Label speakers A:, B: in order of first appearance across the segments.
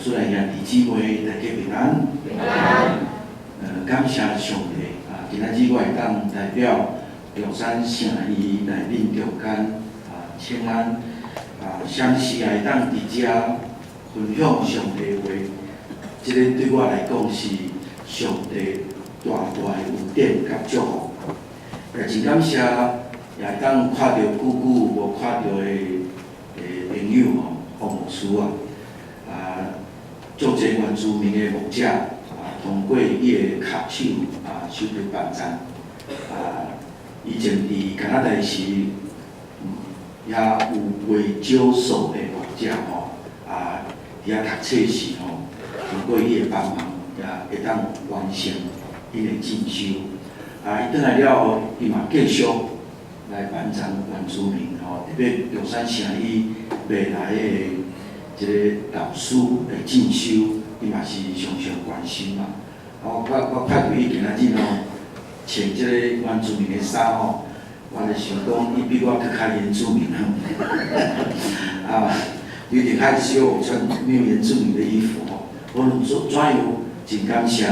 A: 主內兄弟姊妹，大家平安。
B: 平安。
A: 感謝上帝啊！今仔日我會當代表玉山聖醫來恁中間啊，請安啊，相信也會當佇遮分享上帝話，這個對我來講是上帝大大的恩典佮祝福。也真感謝，也會當看著久久無看著的朋友吼，黃牧師啊，啊，足濟原住民的牧者啊，通過伊的跤手啊，收著幫贊啊，以前佇加拿大時，遐有袂少數的牧者吼，啊，佇遐讀冊時吼，通過伊的幫忙，也會當完成𪜶的進修。啊，伊轉來了後，伊嘛繼續來幫贊原住民吼，特別玉山聖醫未來的這個老師的進修，伊嘛是常常關心嘛。我看著伊今仔日吼，穿這個原住民的衫吼，我就想講，伊比我閣較原住民啊，有點害羞，穿沒有原住民的衣服吼。無論怎樣，真感謝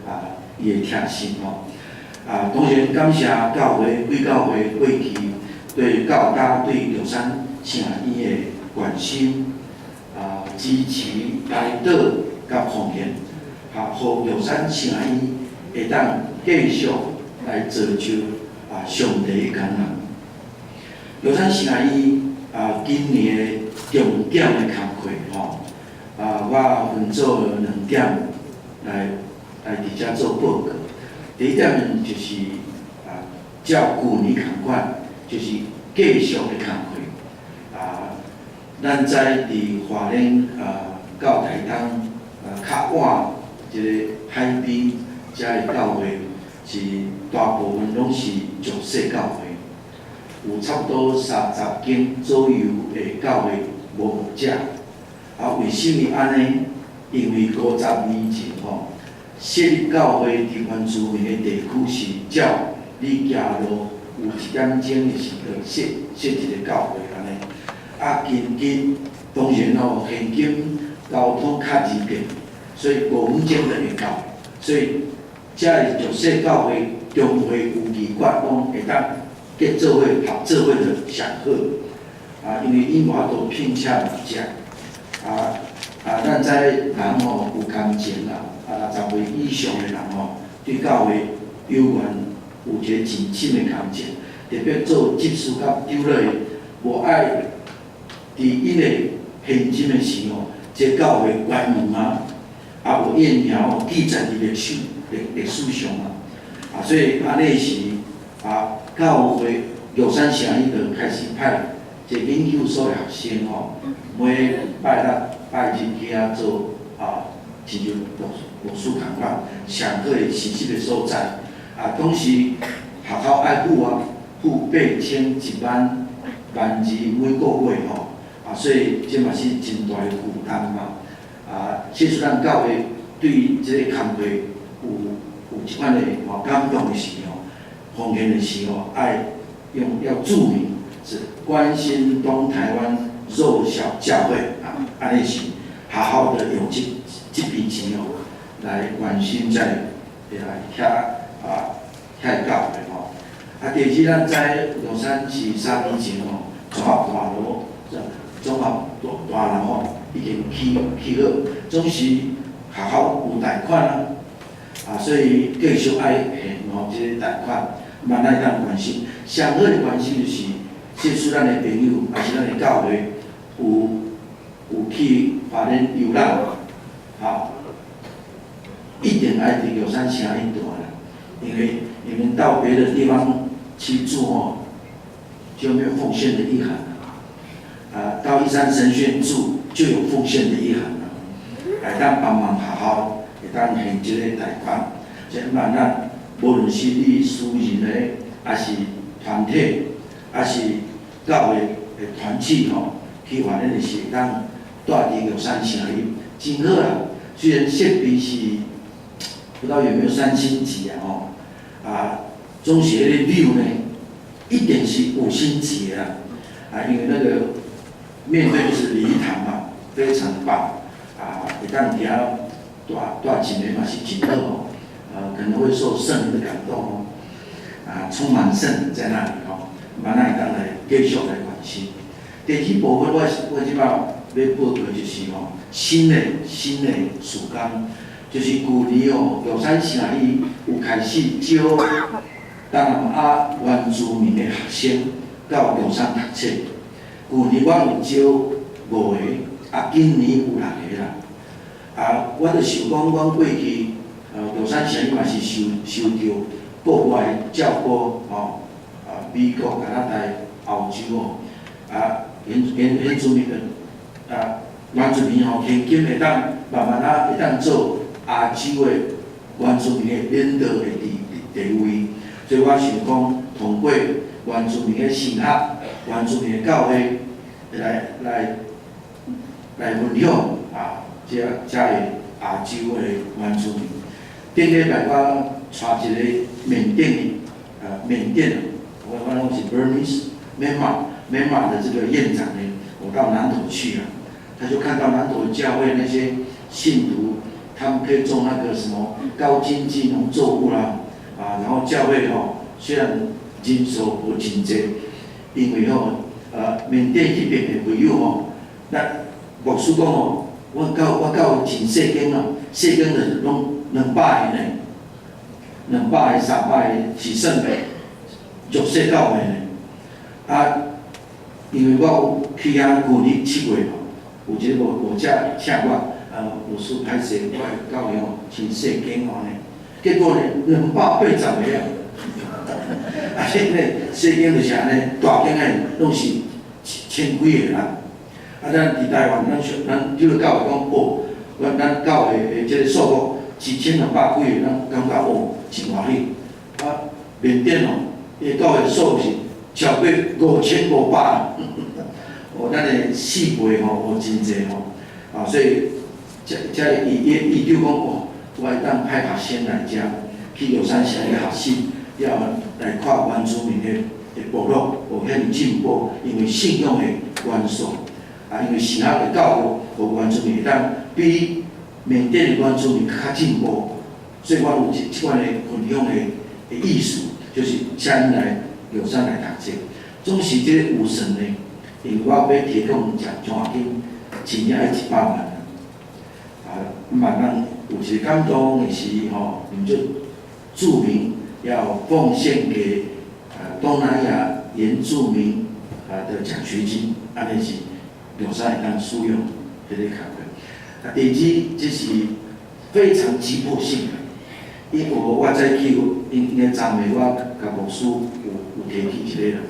A: 啊，伊的貼心吼。啊，當然感謝教會、貴教會過去對教大對玉山聖醫的關心、啊支持、代禱佮奉獻，啊，予玉山聖醫會當繼續來造就啊上帝的工人。玉山聖醫啊，今年的重點的工課吼，啊，我分做兩點來佇遮做報告。第一點就是啊，照舊年仝款，就是繼續的工課。啊，咱知佇花蓮啊到台東啊較晚這個海濱遮的教會是大部分攏是弱勢教會，有差不多30間左右的教會無牧者。啊，為啥物按呢？因為50年前吼，設立教會佇原住民的地區是照你行路有一點鐘的時就設一個教會按呢。啊，近今當然吼，現今交通較易便，所以5分鐘就會到。所以遮的弱勢教會中會有議決講會當結做伙合做伙就上好。啊，因為𪜶無法度聘請牧者。啊啊，咱知人吼有感情啦，啊60歲以上的人吼，對教會有緣有一個真深的感情，特別做執事佮長老的，無愛佇𪜶的現任的時吼，這教會關門啊，啊無𪜶名吼記載佇歷史上啊，啊所以按呢時啊，教會玉山聖醫就開始派這研究所的學生吼，每拜六拜日去遐做啊，親像牧師仝款，上好的實習的所在。啊，當時學校愛付啊，付八千一萬萬二每個月吼，啊，所以這嘛是真大的負擔嘛。啊，假使咱教會對這個工課有這款的吼感動的時吼，奉獻的時候，愛用要注明是關心東台灣弱小教會啊，按呢是好好的用這筆錢哦，來關心這遐啊遐教會吼。啊，第二，咱知玉山是3年前吼，綜合大樓，綜合大樓吼已經起好，總是學校有貸款啊，啊，所以繼續愛還吼這個貸款，嘛咱會當關心。上好的關心就是，假使咱的朋友，抑是咱的教會有去花蓮遊覽，吼，一定愛佇玉山聖醫蹛啦，因為你們到別的地方去住吼，就沒有奉獻的意涵了。啊，到一山神學院住就有奉獻的意涵了，會當幫忙學校，會當還這個貸款，這慢咱無論是你私人的，抑是團體，抑是教會的團契吼，去花蓮的時會當蹛佇玉山聖醫，真好啦。雖然設備是不知道有沒有三星級啊吼，啊，總是彼個 view 呢，一定是五星級的啦，啊，因為那個面對就是禮堂嘛，非常棒啊。會當佇遐蹛蹛一暝嘛是真好哦，可能會受聖靈的感動哦，充滿聖靈在那裡吼，慢咱會當來繼續來關心。第二部分我這擺欲報告就是吼，新的事工，就是舊年哦，玉山城醫有開始招東南亞原住民的學生到玉山讀冊。舊年我有招五個，今年有六個啦。我就想講，阮過去玉山城醫嘛是受著國外照顧吼，美國、加拿大、澳洲吼，原住民的原住民吼，現今會當慢慢仔會當做亞洲的原住民的領導的地位，所以我想講，通過原住民的神學、原住民的教會來分享這個亞洲的原住民。頂禮拜我帶一個緬甸的，緬甸，我攏是 Burmese Myanmar 的這個院長呢，我到南投去啊，他就看到南投教會那些信徒，他們可以種那個什麼高經濟農作物啦，然後教會吼，雖然人數無真濟，因為吼，緬甸彼邊的朋友吼，咱牧師講吼，我教會真細間啊，細間就攏200個呢，200個300個是算弱勢教會呢。因為我有去遐舊年7月吼，有一個牧者請我，牧師歹勢，我的教會吼真細間吼呢，結果呢280個啊，這個細間就是按呢，大間的攏是千幾個人。咱佇台灣，咱這個教會講哦，咱教會的這個數目1200幾個，咱感覺哦真歡喜。緬甸哦，伊教會數目是超過5500，哦，咱的四倍吼，哦真濟吼，所以這伊就講哦，我會當派學生來遮去玉山城去學習，了來看原住民的部落有遐爾進步，因為信仰的元素，因為神學的教育，予原住民會當比緬甸的原住民較進步，所以我有這款的分享的意思，就是請𪜶來玉山來讀冊。總是這個預算呢，因為我欲提供獎學金，一年愛100萬慢慢有一個感動的是吼，你們就注明要奉獻給東南亞原住民的獎學金，按呢是玉山會當使用彼個工課。第二，這是非常急迫性的，因為我早起應該昨暝我共牧師有提起一個啦，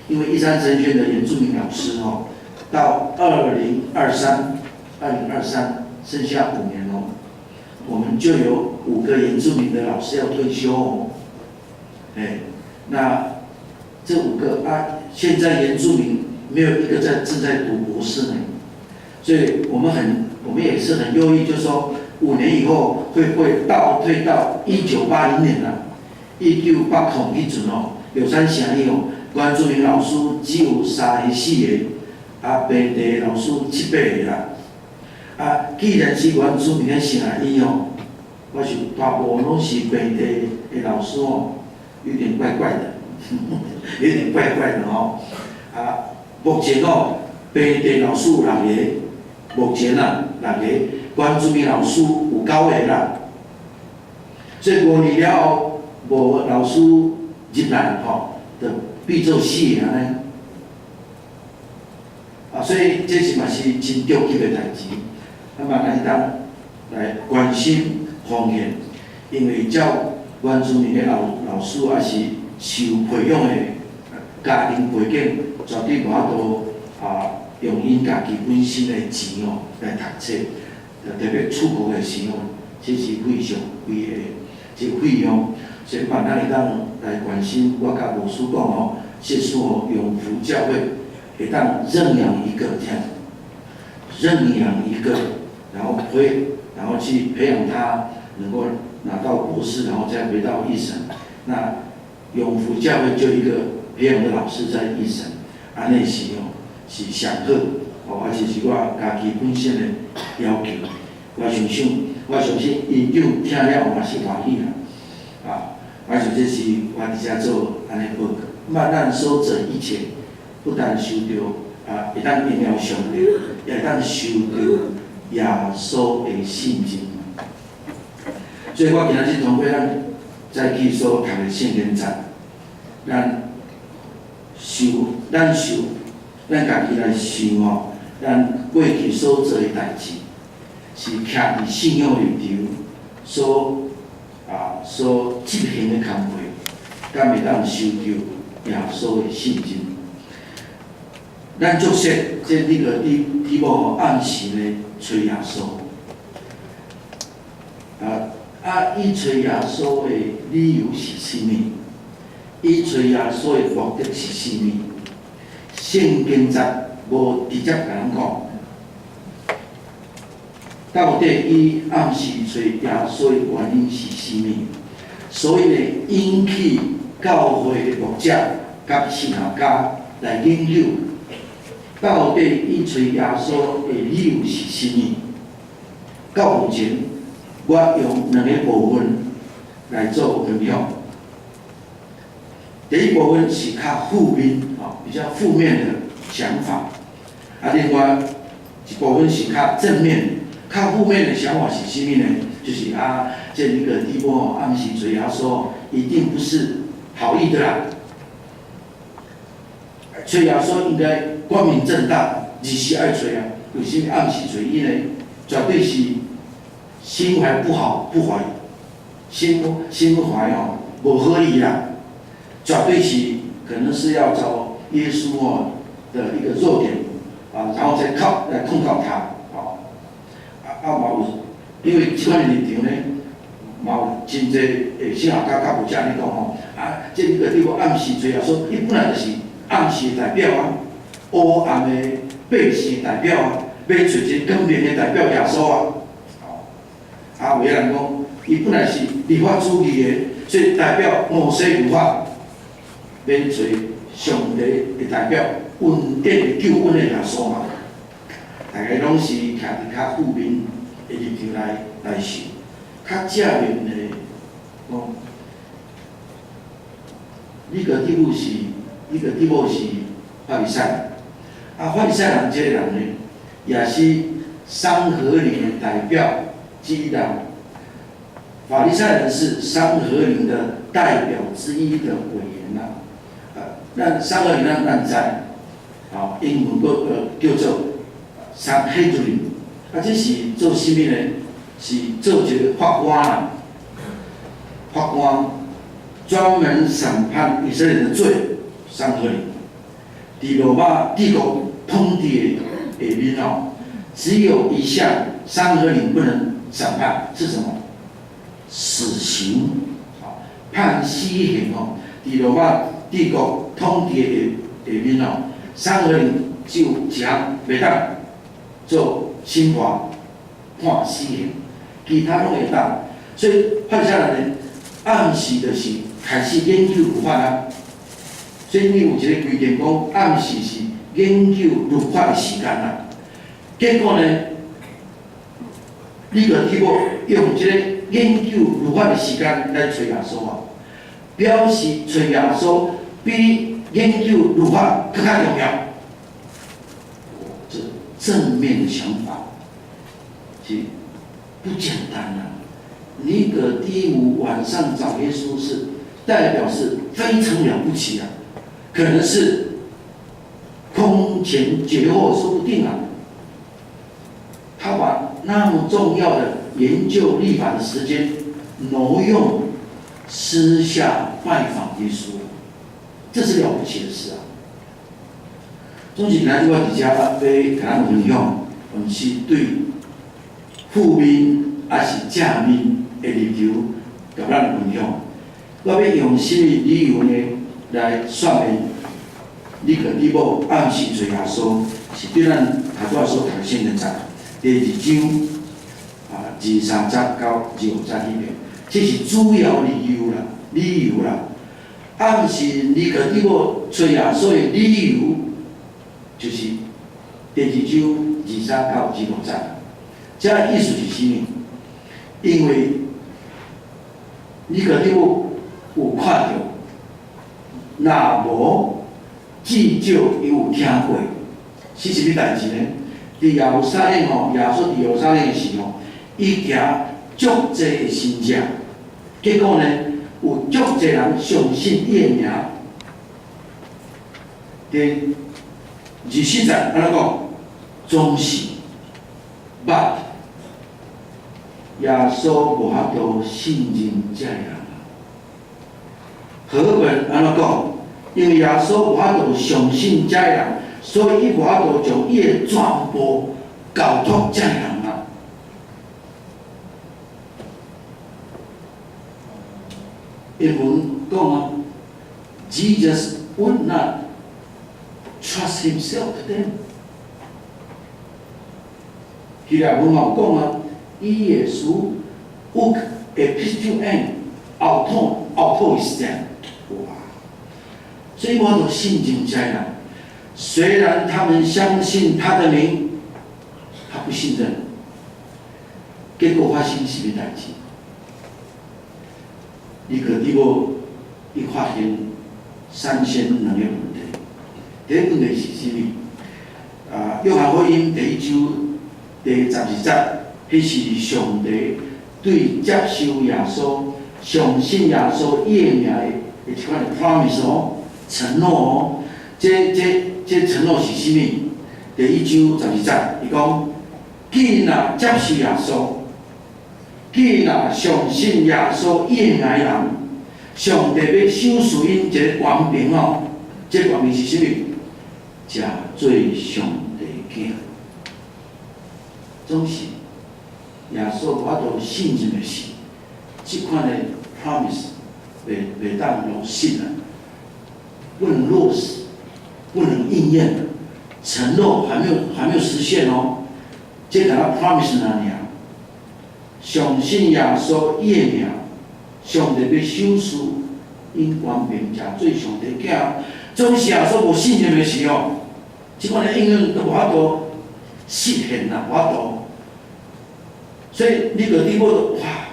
A: 因為一三神學院的原住民老師吼，到2023，剩下5年哦，我們就有五個原住民的老師要退休哦。哎，那這五個啊，現在原住民沒有一個在正在讀博士呢，所以我們也是很憂慮，就是說5年以後會不會倒退到1980年啊？1980彼陣哦，玉山城裡哦，原住民老師只有三個四個，平地老師七八個啦。既然是原住民的城醫哦，我想大部分攏是平地的老師哦，有點怪怪的，有點怪怪的吼。目前哦，平地老師有六個，目前啊六個，原住民老師有九個啦。所以5年了後，無老師入來吼，就變做四個按呢。所以這是嘛是真著急的代誌。嘛，咱當來關心奉獻，因為照原住民的老師抑是受培養的家庭背景，絕對無法度用𪜶家己本身的錢哦來讀冊，特別出國的時候，這是非常貴的這費用，所以嘛，咱會當來關心。我共牧師講吼，這次哦永福教會會當認養一個這樣，認養一個，然後去培養他能夠拿到博士，然後再回到一神。那永福教會就一個培養的老師在一神，按呢是哦是上好，哦，而且是我家己本身的要求。我相信，我相信院長聽了嘛是歡喜啦。啊，我想這是我佇遮做按呢報告。萬難所做一切，不但受著啊，會當榮耀上帝，也會當受著耶穌的信任。所以我今仔日通過咱早起所讀的聖經節，咱想，咱想，咱家己來想吼，咱過去所做的代誌，是徛佇信仰立場所執行的工課，敢會當受著耶穌的信任？咱足悉，這尼哥底母吼暗時咧揣耶穌，伊揣耶穌的理由是啥物？伊揣耶穌的目的是啥物？聖經節無直接共咱講，到底伊暗時揣耶穌的原因是啥物？所以呢，引起教會的牧者佮神學家來研究，到底伊揣耶穌的理由是啥物？到目前，我用兩个部分來做分享。第一部分是較負面，吼，比較負面的想法；另外一部分是較正面。較負面的想法是啥物呢？就是啊，這尼哥底母吼暗時揣耶穌，一定不是好意的啦。揣耶穌應該光明正大，日時愛揣啊，為啥物暗時揣伊呢？絕對是心懷不好，不懷，心懷吼無好意啦，絕對是可能是要找耶穌哦的一個弱點啊，然後再靠來控告他，吼。嘛有，因為這款的立場呢，嘛有真濟的神學家佮牧者按呢講吼，這尼哥底母暗時揣耶穌，伊本來就是暗時的代表啊，黑暗的百姓的代表啊，欲揣一个光明的代表耶穌啊。有的人講，伊本來是律法主義的，所以代表摩西律法，欲揣上帝的代表，恩典的救恩的耶穌嘛。大家攏是徛佇較負面的立場來想，較正面的講，尼哥底母是法利賽人，法利賽人這个人呢，也是三和林的代表之一啦。法利賽人是三和林的代表之一的委員啦。咱三和林咱知，英文閣叫做三黑族林，這是做啥物呢？是做一个法官啦，法官專門審判以色列人的罪，三和林。佇羅馬帝國統治的下面哦，只有一項三和林不能審判，是什麼？死刑，判死刑哦。佇羅馬帝國統治的下面哦，三和林只有一項袂當做審判判死刑，其他攏會當。所以法利賽人呢，暗時就是開始研究律法啊。所以你有一个規定講，暗時是研究律法的時間啦。結果呢，尼哥底母用這個研究律法的時間來揣耶穌啊，表示揣耶穌比研究律法閣較重要。這正面的想法是不簡單啊！尼哥底母晚上找耶穌是代表是非常了不起啊，可能是空前絕後，說不定啊。他把那麼重要的研究律法的時間挪用，私下拜訪耶穌，這是了不起的事啊！總之，今仔日我佇遮欲共咱分享，毋是對負面抑是正面的立場，共咱分享。我欲用啥物理由呢來說明尼哥底母暗時揣耶穌，是對咱頭拄仔所讀的聖經節第二章23節到25節裡面，這是主要理由啦，理由啦。暗時尼哥底母揣耶穌的理由，就是第二章23到25節。這意思是啥物？因為尼哥底母有看著，若無至少伊有聽過，是啥物代誌呢？佇耶路撒冷吼，耶穌佇耶路撒冷的時候，伊行足濟的神跡，結果呢，有足濟人相信伊的名。第24節按怎講？總是，but 耶穌無法度信任這个人啊。和本按怎講？因為耶穌無法度相信這个人，所以伊無法度將伊的全部交託這个人啊。英文講啊，Jesus would not trust himself to them。希臘文嘛有講啊，伊耶穌 οὐκ ἐπίστευεν αὐτῶν αὐτοῖς 這樣，哇！所以無法度信任這个人，雖然他們相信他的名，他不信任。結果發生啥物代誌？尼哥底母伊發現產生兩個問題。第一個問題是啥物？啊，約翰福音第一章第12節，彼是上帝對接受耶穌、相信耶穌伊的名的一款的 promise 哦，承諾哦。這承諾是啥物？第一章十二節，伊講：既若接受耶穌，既若相信耶穌伊的名的人，上帝欲賞賜𪜶一个權柄哦。這權柄是啥物？食做上帝囝。總是耶穌無法度信任的是，這款的 promise 袂當落實啊，不能落實，不能應驗，承諾還沒有實現哦。這敢若 promise 爾爾，相信耶穌伊的名，上帝欲賞賜𪜶權柄，食做上帝囝。總是耶穌無信任的時候，這款的應驗都無法度實現啦，無法度。所以尼哥底母就哇，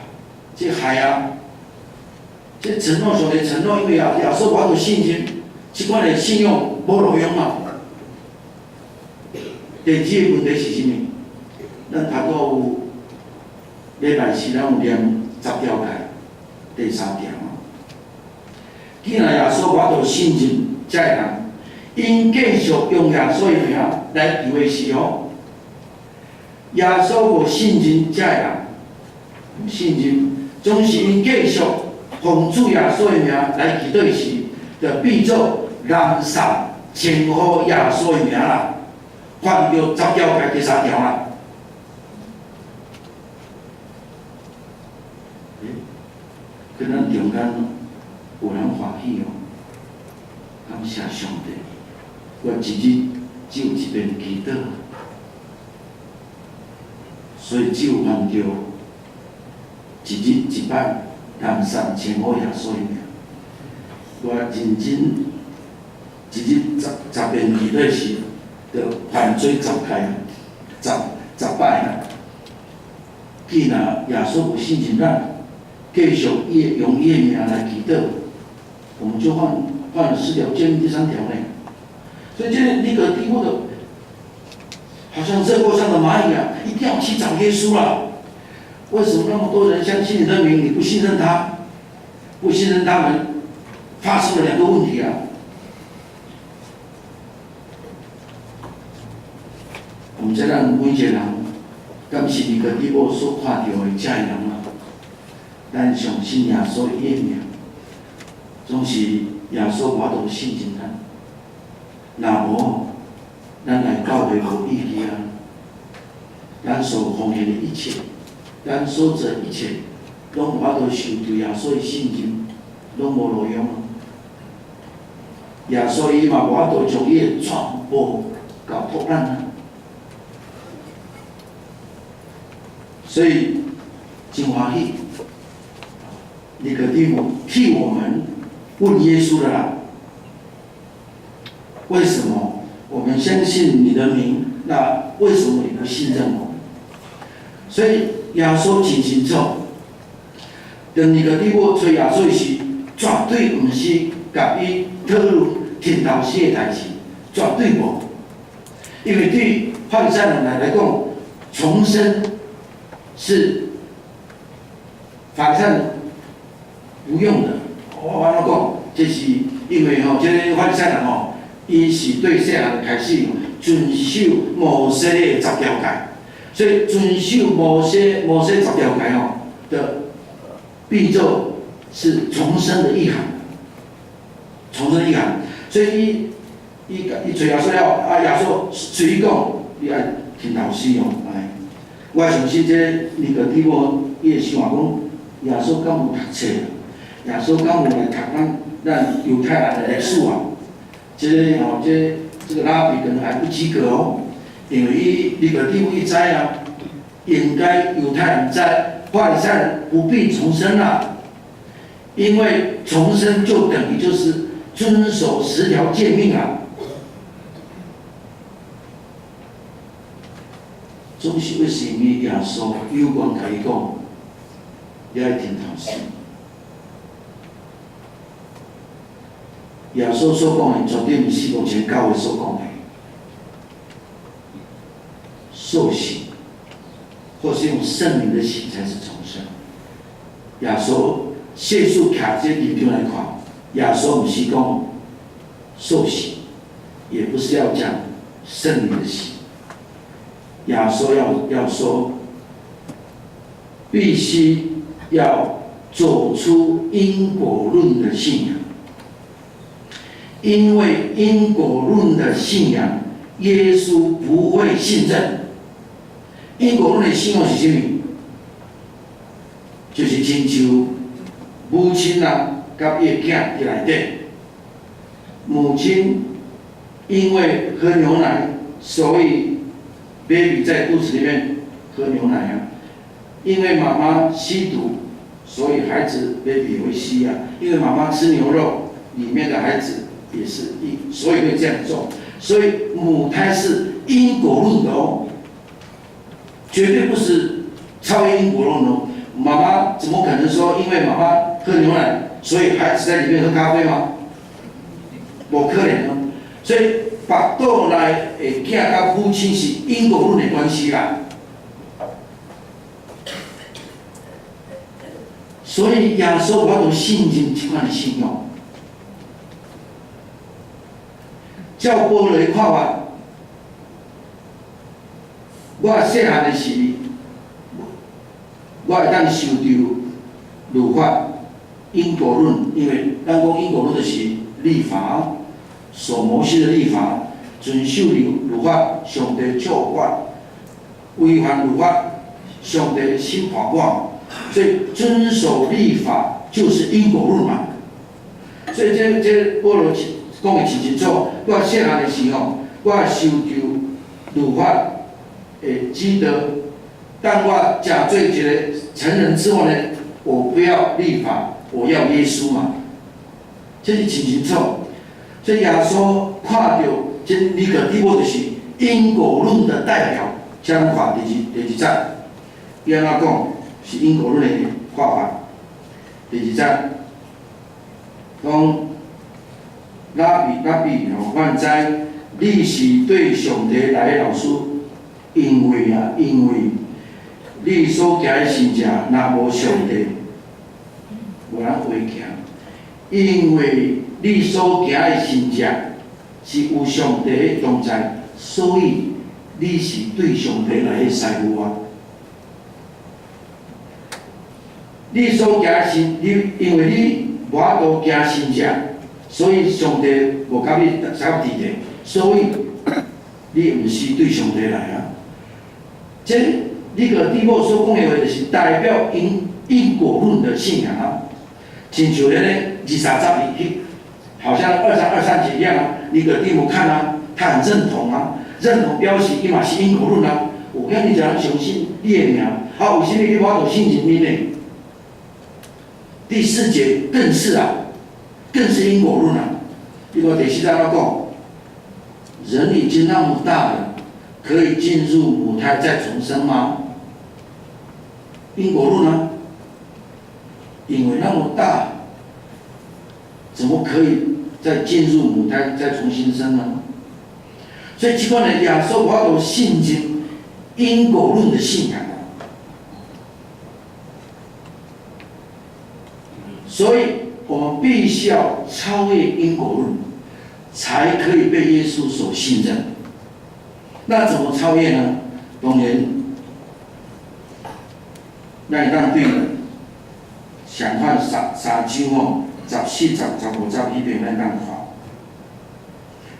A: 這害啊！這承諾上帝承諾，因為耶穌無法度信任，這款的信用無路用啊。第二個問題是啥物？咱頭拄有禮拜四，咱有念十條誡，第三條啊。既然耶穌無法度信任這个人，𪜶繼續用耶穌的名來求的時候，耶穌無信任這个人，無信任，總是𪜶繼續奉主耶穌的名來祈禱時，就變做濫送稱呼耶穌的名啦，犯著十條誡第三條啦。欸，跟咱中間有人歡喜哦，感謝上帝，我一日只有一遍祈禱，所以只有犯著一日一擺濫送稱呼耶穌的名。我認真一日10遍祈禱時，就犯罪十誡，10擺啦。既然耶穌無信任咱，繼續伊用伊的名來祈禱，我們就犯了十條誡命第三條呢。所以這個尼哥底母的，好像熱鍋上的螞蟻啊，一定要去找耶穌啦。為什麼那麼多人相信你的名，你不信任他？不信任他們，發生了兩個問題啊。我們這咱每一個人，敢是尼哥底母所看著的這个人啊？咱相信耶穌伊的名，總是耶穌無法度信任咱。若無，咱來教會無意義啊！咱所奉獻的一切，咱所做一切，攏無法度受著耶穌的信任，攏無路用啊！耶穌伊嘛無法度將伊的全部交託咱啊！所以真歡喜，尼哥底母替我們問耶穌的啦。為什麼我們相信你的名？那為什麼你不信任我？所以耶穌真清楚，當尼哥底母揣耶穌時，絕對毋是共伊討論剃頭師的代誌，絕對無。因為對法利賽人來講，重生是法利賽人不用的。我按怎講？這是因為吼，這个法利賽人吼，伊是對細漢開始遵守摩西的十條誡，所以遵守摩西十條誡吼的變做是重生的意涵，重生的意涵。所以伊揣耶穌了，啊耶穌隨伊講，你愛剃頭師哦，哎，我相信這尼哥底母伊會想講，耶穌敢有讀冊？耶穌敢有來讀咱猶太人的歷史啊？這个吼，這個拉比可能還不及格哦，因為伊尼哥底母伊知啊，應該猶太人在法利賽人不必重生啦，因為重生就等於就是遵守十條誡命啊。總是為什麼耶穌有關共伊講，你愛剃頭師？耶穌所講的絕對毋是目前教會所講的受洗，或是用聖靈的洗才是重生。耶穌細數徛這立場來看，耶穌毋是講受洗，也不是要講聖靈的洗。耶穌要說，必須要走出因果論的信仰，因為因果論的信仰，耶穌不會信任。因果論的信仰是啥物？就是親像母親啊，佮伊的囝佇內底，母親因為喝牛奶，所以 baby 在肚子裡面喝牛奶啊。因為媽媽吸毒，所以孩子 baby 也會吸啊。因為媽媽吃牛肉，裡面的孩子也是一，所以會這樣做。所以母胎是因果論的哦，絕對不是超越因果論哦。媽媽怎麼可能說因為媽媽喝牛奶，所以孩子在裡面喝咖啡嗎？無可能哦。所以腹肚內的囝佮母親是因果論的關係啦。所以耶穌無法度信任這款的信仰。照保羅的看法，我細漢的時，我會當受著律法因果論，因為咱講因果論就是律法，守摩西的律法，遵守律法，上帝祝福我；違反律法，上帝審判我。所以遵守律法就是因果論嘛。所以這保羅講的真清楚。我細漢的時候，我受著律法的指導，當我成做一個成人之後呢，我不要律法，我要耶穌嘛。這是真清楚。所以耶穌看著這尼哥底母就是因果論的代表，請咱看第二節，伊按怎講？是因果論的看法。第二節講拉比拉比吼，我知你是對上帝來的老師，因為你所行的神跡，若無上帝，無人會行。因為你所行的神跡是有上帝的同在，所以你是對上帝來的師傅啊。你所行的神，你因為你無法度行神跡，所以上帝無佮你相佇咧，所以你毋是對上帝來啊。這尼哥底母所講的話，就是代表因果論的信仰啊。親像咧咧二三十去，好像二三二三節一樣啊。尼哥底母看啊，他很認同啊，認同表示伊嘛是因果論啊。有遐爾濟人相信你的名，啊，為啥物你無法度信任你呢？第四節更是啊，更是因果論啊。你看第四節怎講？人已經那麼大了，可以進入母胎再重生嗎？因果論啊，因為那麼大，怎麼可以再進入母胎再重新生呢？所以這款的耶穌無法度信任因果論的信仰啊。所以我們必須要超越因果論，才可以被耶穌所信任。那怎麼超越呢？當然，咱會當對相反三三章吼，14、15節彼邊咱當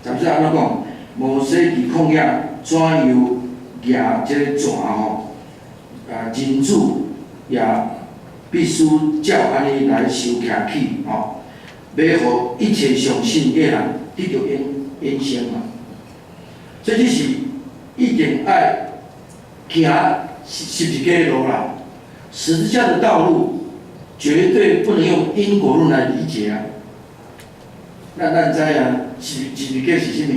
A: 看。十四按怎講？摩西佇曠野怎樣舉這個蛇吼？啊，人子也必須照按呢來受徛起吼，欲予一切相信的人得著永永生嘛。所以這是一定愛行十字架的路啦。十字架的道路絕對不能用因果論來理解啊！咱知影，十字架是啥物？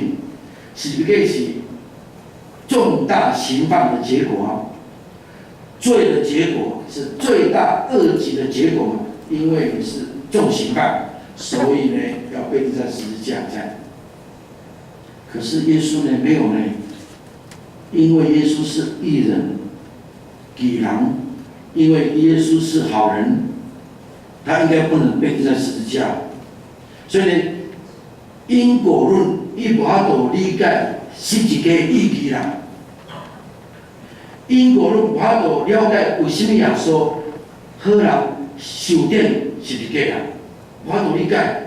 A: 十字架是重大刑犯的結果啊！罪的結果是罪大惡極的結果嘛？因為你是重刑犯，所以呢要被釘在十字架上。可是耶穌呢沒有呢，因為耶穌是義人，義人，因為耶穌是好人，他應該不能被釘在十字架。所以呢，因果論伊無法度理解十字架的意義啦。因果論無法度了解為啥物耶穌好人受釘十字架啦，無法度理解。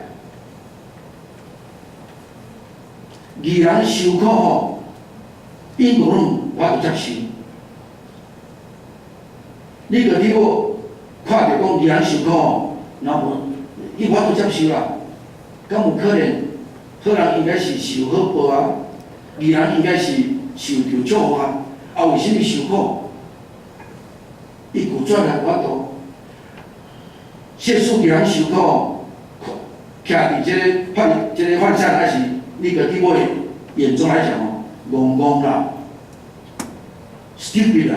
A: 義人受苦吼，因果論無法度接受。你閣你閣看著講義人受苦吼，若無伊無法度接受啦，敢有可能？好人應該是受好報啊，義人應該是受著祝福啊，啊為啥物受苦？伊拒絕啊，無法度。設使義人受苦，徛佇這個法這個法利賽人，還是你閣去我的眼中來講哦，戇戇啦，stupid 啦，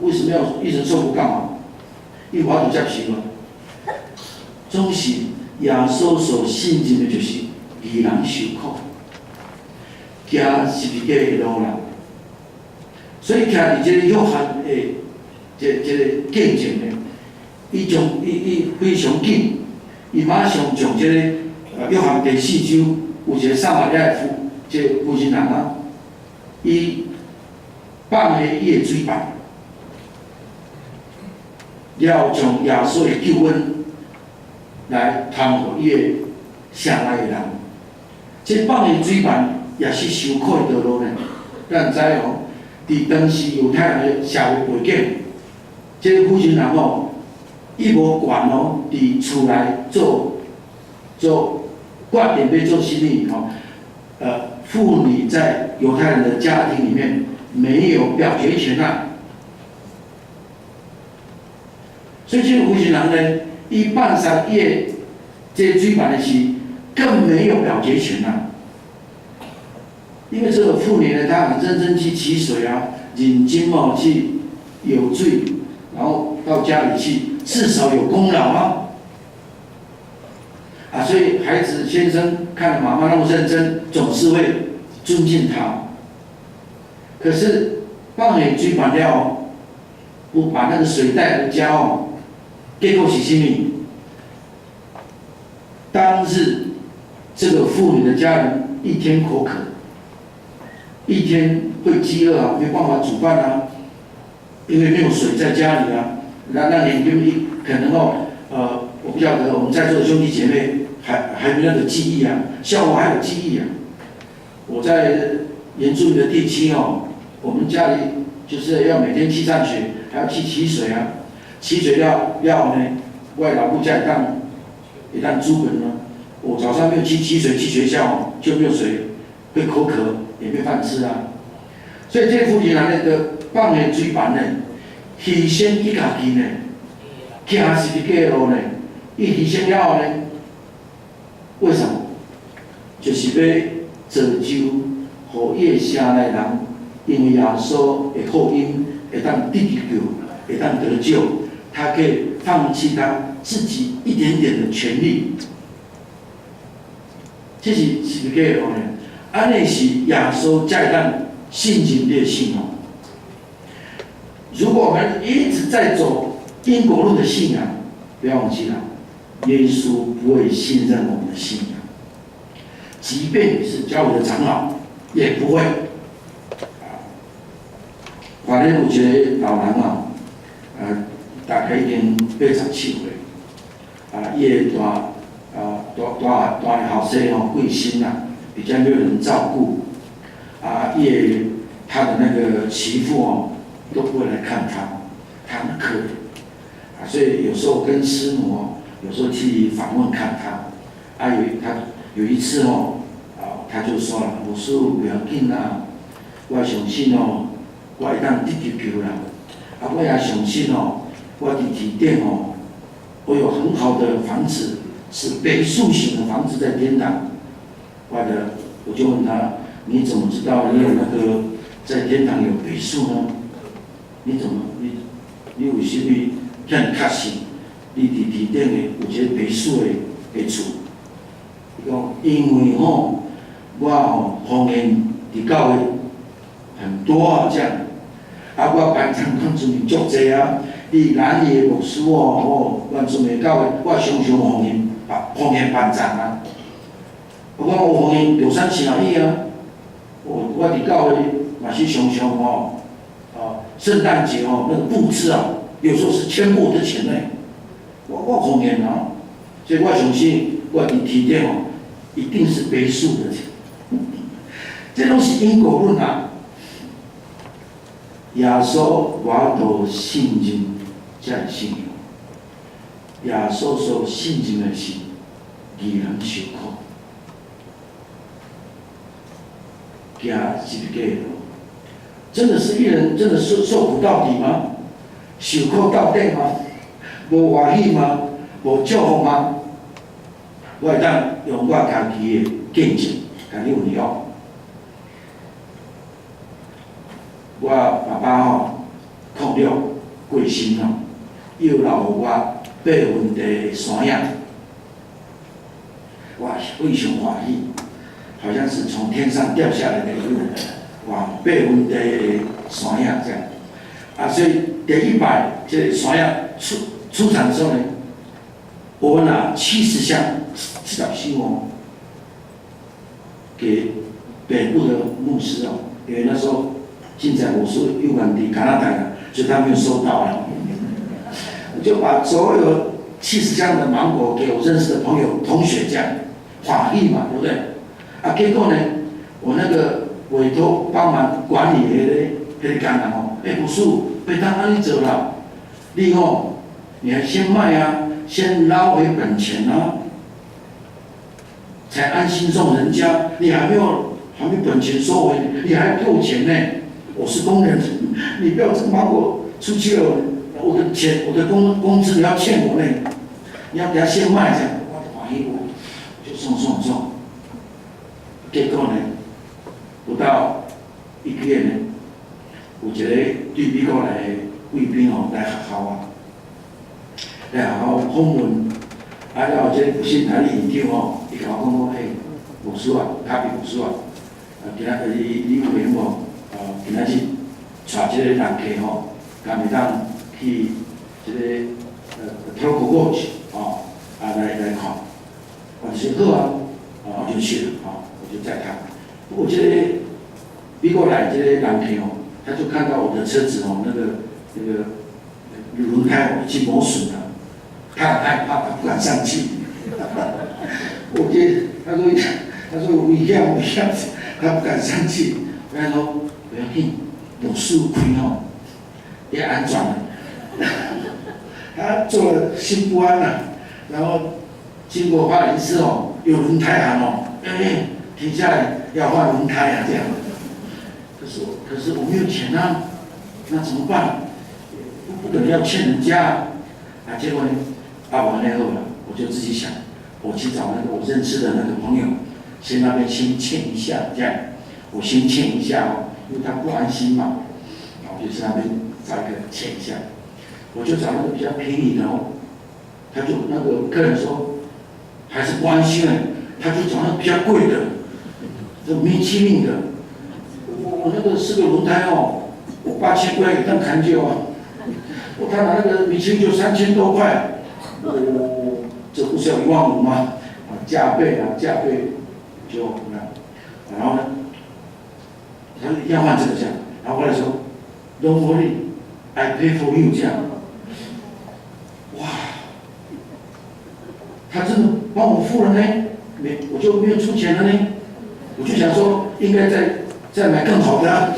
A: 為什麼要一直受苦幹嘛？伊無法度接受啊。總是耶穌所信任的就是義人受苦，行十字架的路啦。所以徛佇這個約翰的這個見證呢，伊將伊伊非常緊，伊馬上將這個約翰第四章有一個撒瑪利亞婦，這個婦人人啊，伊放下伊的水盤，了後將耶穌的救恩來傳予伊的城內的人。這放下水盤也是受苦的道路呢。咱知哦，佇當時猶太人的社會背景，這個婦人人哦，伊無權哦，佇厝內做決定欲做啥物吼。婦女在猶太人的家庭裡面沒有表決權啊。所以這個婦人人呢，伊放下伊的這個水盤的時，更沒有表決權啊。因為這個婦女呢，她很認真去取水啊，認真哦去舀水，然後到家裡去，至少有功勞啊。啊，所以孩子先生看媽媽那麼認真，總是會尊敬她。可是放下水盤了後，不把那個水帶回家哦，結果是啥物？當日這個婦女的家人一天口渴，一天會飢餓啊，沒辦法煮飯啊，因為沒有水在家裡啊。那年就一可能哦，我不曉得我們在座的兄弟姐妹還沒那個記憶啊，像我還有記憶啊。我在原住民的地區哦，我們家裡就是要每天去上學，還要去取水啊，取水了了後呢，我老母才會當煮飯呢。我早上沒有去取水去學校哦，就沒有水，會口渴，也沒飯吃啊。所以這個婦人呢，就放下水盤呢，犧牲伊家己呢，行十字架的路呢，伊犧牲了後呢，為什麼？就是欲造就，予伊的城內人，因為耶穌的福音會當得救，會當得救，他可以放棄他自己一點點的權利。這是是毋是假的呢？按呢是耶穌才會當信任你的信仰。如果我們一直在走因果論的信仰，不要忘記了，耶穌不會信任我們的信仰，即便你是教會的長老，也不會。啊，反正有一個老人啊，大概已經87歲，啊，伊的大啊大大大的後生吼過身啦，比較沒有人照顧，啊，伊的他的那個媳婦哦，都不會來看他，他很可憐，啊，所以有時候跟師母哦，有時候去訪問看他，啊，有一次哦，啊，他就說了，牧師不要緊啦，我相信哦，我會當得救啦，啊，我也相信哦，我佇天頂哦，我有很好的房子，是別墅型的房子在天堂。我就問他，你怎麼知道你有那個在天堂有別墅呢？你怎麼你你為什麼遐爾確信？你佇天頂的有這個別墅的厝？伊講因為吼，我吼奉獻佇教會很多啊，這樣，啊，我班長原住民足濟啊，你南野牧師哦，吼，原住民教會，我常常奉獻，奉獻班長啊。我講我奉獻中山聖義啊，我佇教會嘛是常常吼，啊，聖誕節哦，那個布置啊，有時候是簽我的錢呢，我奉獻啊，所以我相信我佇天頂哦，一定是別墅的錢，這攏是因果論啊。耶穌無法度信任這個信仰，耶穌所信任的是義人受苦，行十字架的路，真的是義人真的是受苦到底嗎？受苦到底嗎？無歡喜嗎？無祝福嗎？我會當用我家己的見證，共你分享。我爸爸吼，擴了過身吼，伊有留予我八分地的山仔，我非常歡喜，好像是從天上掉下來的禮物，哇！八分地的山仔這樣，啊，所以第一擺這個山仔出產的時候呢，我拿70箱，70箱哦，給北部的牧師哦，因為那時候。現在我是又遠佇加拿大了，所以他沒有收到了。我就把所有70箱的芒果給我認識的朋友、同學，這樣，歡喜嘛，對不對？啊，結果呢，我那個委託幫忙管理的彼個工人哦，欸，牧師，袂當按呢做啦，你吼，你還先賣啊，先撈回本錢啊，才安心送人家。你還沒有，還沒本錢收回，你還給我錢呢？我是工人，你不要這個芒果出去了，我的錢，我的工資你要欠我呢，你要給他先賣這樣，我歡喜我就送送送，結果呢，不到一個月呢，有一個對美國來的貴賓哦來學校啊，來學校訪問，啊了後這個復興台的院長哦，伊共我講講，欸，牧師啊，卡比牧師啊，啊今仔日你有閒無？今仔日帶這個人客吼，敢會當去這個Taroko Gorge 吼，啊來看，我就說好啊，我就去了，吼，我就載他。不過這個美國來這個人客哦，他就看到我的車子哦，那個輪胎哦已經磨損了，他很害怕，他不敢上去。我覺得他說危險危險，他不敢上去。我跟他說不要緊，牧師開吼，會安全的。他坐了心不安了，然後經過花蓮市哦，有輪胎行哦，哎，停下來要換輪胎啊，這樣。可是我沒有錢啊，那怎麼辦？不可能要欠人家啊！啊，結果呢，啊，完了後了，我就自己想，我去找那個我認識的那個朋友，先那邊先欠一下，這樣，我先欠一下哦，因為他不安心嘛，我就去那邊找一個欠一下。我就找那個比較便宜的哦。他就那個客人說，還是不安心呢，他就找那個比較貴的，這米其林的。我那個四個輪胎哦，我8000塊會當牽著啊，我他拿那個米其林就3000多塊，我這不是要1萬5嗎？啊，加倍啊，加倍，就那，然後呢，他說要換這個這樣，然後後來說，Don't worry, I pay for you 這樣，哇，他真的幫我付了呢，沒，我就沒有出錢了呢，我就想說應該再買更好的啊。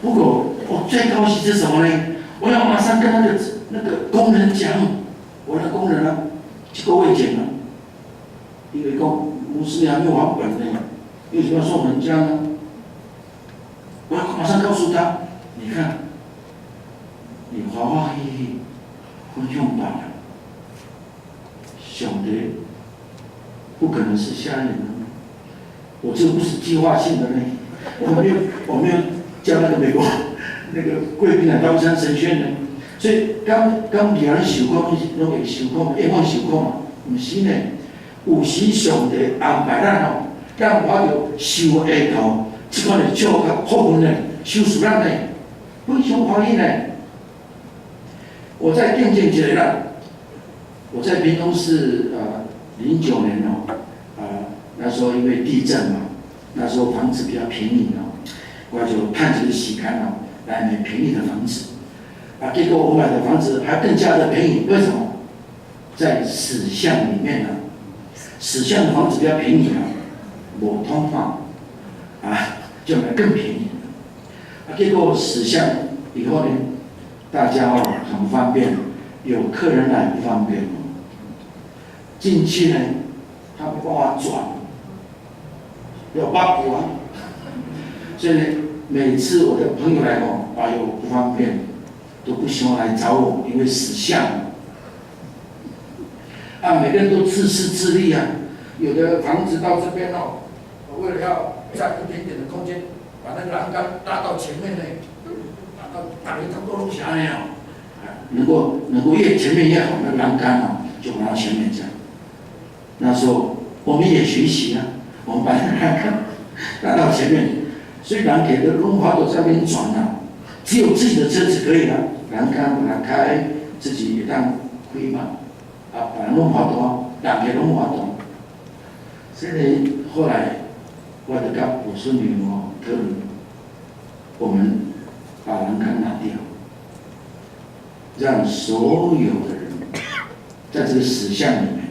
A: 不過我最高興是什麼呢？我要馬上跟那個工人講，我那工人啊，一個月前啊，因為講牧師你還沒有還本呢，為什麼要送人家呢？我要馬上告訴他，你看，你歡歡喜喜分享別人，上帝不可能是瞎眼的，我這不是計劃性的呢，我沒有叫那個美國那個貴賓來高山神學院呢，所以剛剛別人受苦，攏會受苦，永遠受苦嘛，毋是呢？有時上帝安排咱哦，讓我著受下頭，這款的祝福呢，賞賜咱呢，非常歡喜呢。我再見證一個啦，我在屏東市09年哦，那時候因為地震嘛，那時候房子比較便宜哦，我就趁這個時間哦，來買便宜的房子，啊，結果我買的房子還更加的便宜，為什麼？在死巷裡面呢，死巷的房子比較便宜啊，無通化，啊，就買更便宜。啊，結果死巷以後呢，大家哦很方便，有客人來不方便哦。進去呢，他沒辦法轉，要八股啊，所以呢，每次我的朋友來哦，哎呦不方便，都不喜歡來找我，因為死巷。啊，每個人都自私自利啊，有的房子到這邊哦，為了要佔一點點的空間，把那個欄杆拉到前面呢，拉到大家差不多攏是按呢哦，能夠越前面越好，那個欄杆哦，就往到前面這樣。那時候我們也學習啊，我們把那個欄杆拉到前面，雖然給的龍華都在那邊轉啊，只有自己的車子可以了，欄杆把它開，自己會當開嘛。啊，別人攏無法度，人客攏無法度。所以後來，我就佮我孫女哦討論，我們把欄杆拿掉，讓所有的人在這個死巷裡面，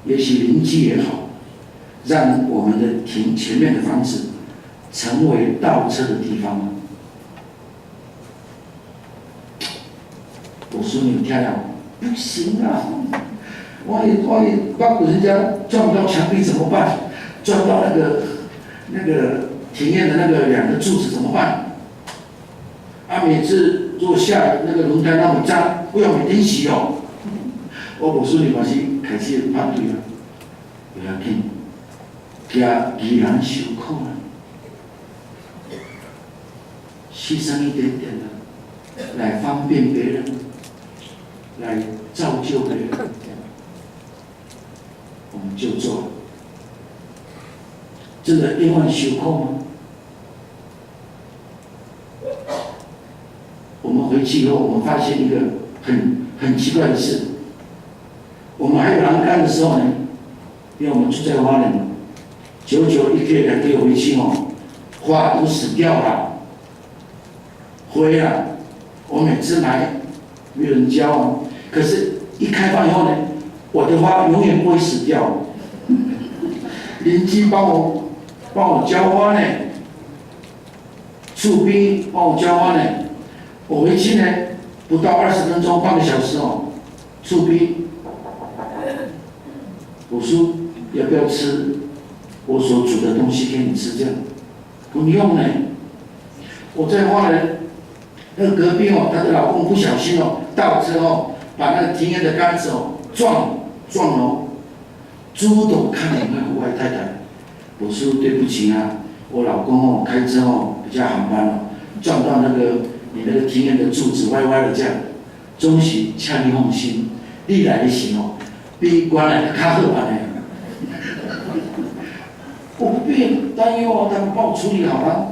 A: 也許鄰居也好，讓我們的停前面的房子成為倒車的地方。我孫女聽了，不行啊！萬一把人家撞到牆壁怎麼辦？撞到那個庭院的那個兩個柱子怎麼辦？啊，每次如果下雨，那個輪胎那麼髒，不要每天洗哦。我無孫女嘛是開始反對啊，不要緊，驚義人受苦啊，犧牲一點點啊，來方便別人，來造就別人，我們就做了。真的永遠受苦嗎？我們回去以後，我們發現一個很奇怪的事。我們還有欄杆的時候呢，因為我們住在花蓮，久久一個月2個月回去哦，花都死掉了，灰了。我每次來，沒有人澆哦。可是，一開放以後呢，我的花永遠不會死掉。鄰居幫我澆花呢，厝邊幫我澆花呢。我回去呢，不到20分鐘，半個小時哦，厝邊，我說要不要吃我所煮的東西給你吃？這樣不用呢。我在花蓮那個隔壁哦，她的老公不小心哦，倒車哦，把那個庭院的桿子哦撞了，主動敲電話予我太太，我說對不起啊，我老公哦開車哦比較緩慢哦，撞到那個你那個庭院的柱子歪歪的這樣，總是請你放心，你來的時哦，比原來的較好按呢。我不必擔憂哦，他們幫我處理好了。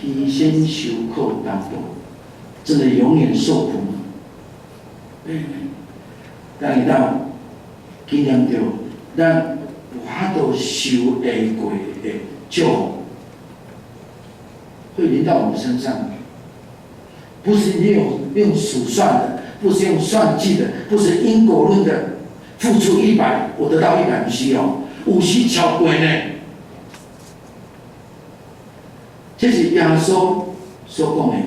A: 犧牲受苦擔當，真的永遠受苦嗎？對，當伊當經驗著，咱有法度受下過的祝福，會臨到我們身上。不是你用數算的，不是用算計的，不是因果論的，付出一百，我得到100，不是哦，有時超過呢。這是耶穌所講的，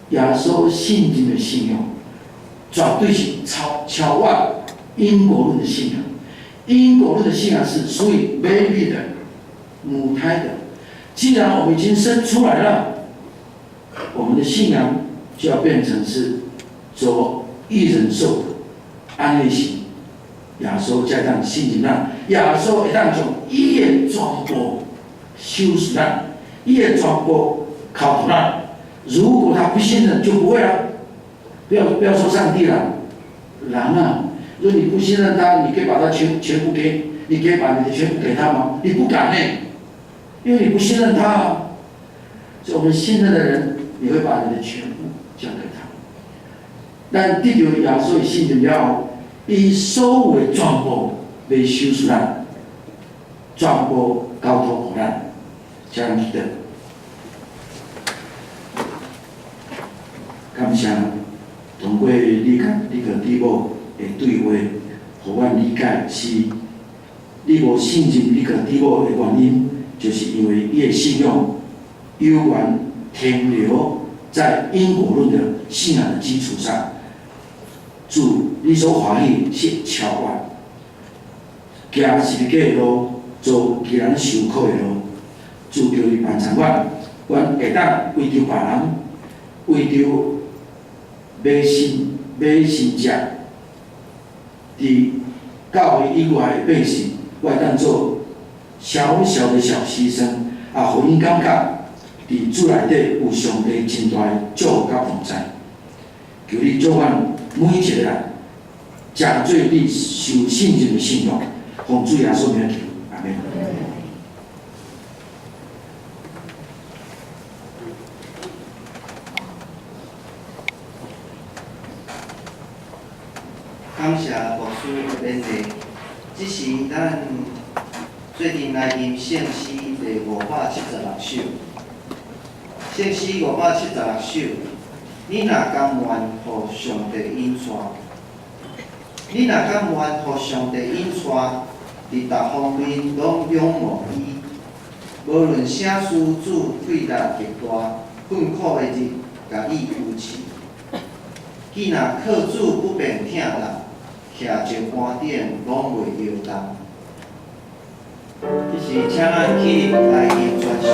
A: 耶穌信任的信仰，絕對是超越因果論的信仰。因果論的信仰是屬於 baby 的、母胎的。既然我們已經生出來了，我們的信仰就要變成是做義人受苦，按呢是耶穌才當信任咱，耶穌會當將伊的全部收拾咱，伊的全部交託咱。如果他不信任，就不會了。不要說上帝了，人啊，如果你不信任他，你可以把他全部給，你可以把你的全部給他嗎？你不敢呢，因為你不信任他啊。所以我們信任的人，你會把你的全部交給他。咱得著耶穌的信任了後，伊所有的全部欲收拾咱，全部交託予咱，請咱記得。感謝通過你佮弟母的對話，予阮理解是，你無信任你佮弟母的原因，就是因為伊的信仰猶原停留在因果論的信仰的基礎上。主，你所歡喜是超越，行十字架的路，做義人受苦的路。主求你幫助阮，阮會當為著別人，為著迷信者，佇教會以外的百姓，我會當做小小的小犧牲，也予𪜶感覺佇主內底有上帝真大的祝福佮同在。求你祝阮每一個人，誠做你受信任的信徒，奉主耶穌名求，阿們。
B: 感謝牧師的勉勵。這時，咱做陣來吟聖詩第576首。聖詩576首，你若甘願予上帝引帶，你若甘願予上帝引帶，佇逐方面攏仰望伊，無論啥事主對力極大，困苦的日，共伊扶持。既若靠主不變疼人，徛石山頂攏袂搖動。這時，請咱起立來吟全首。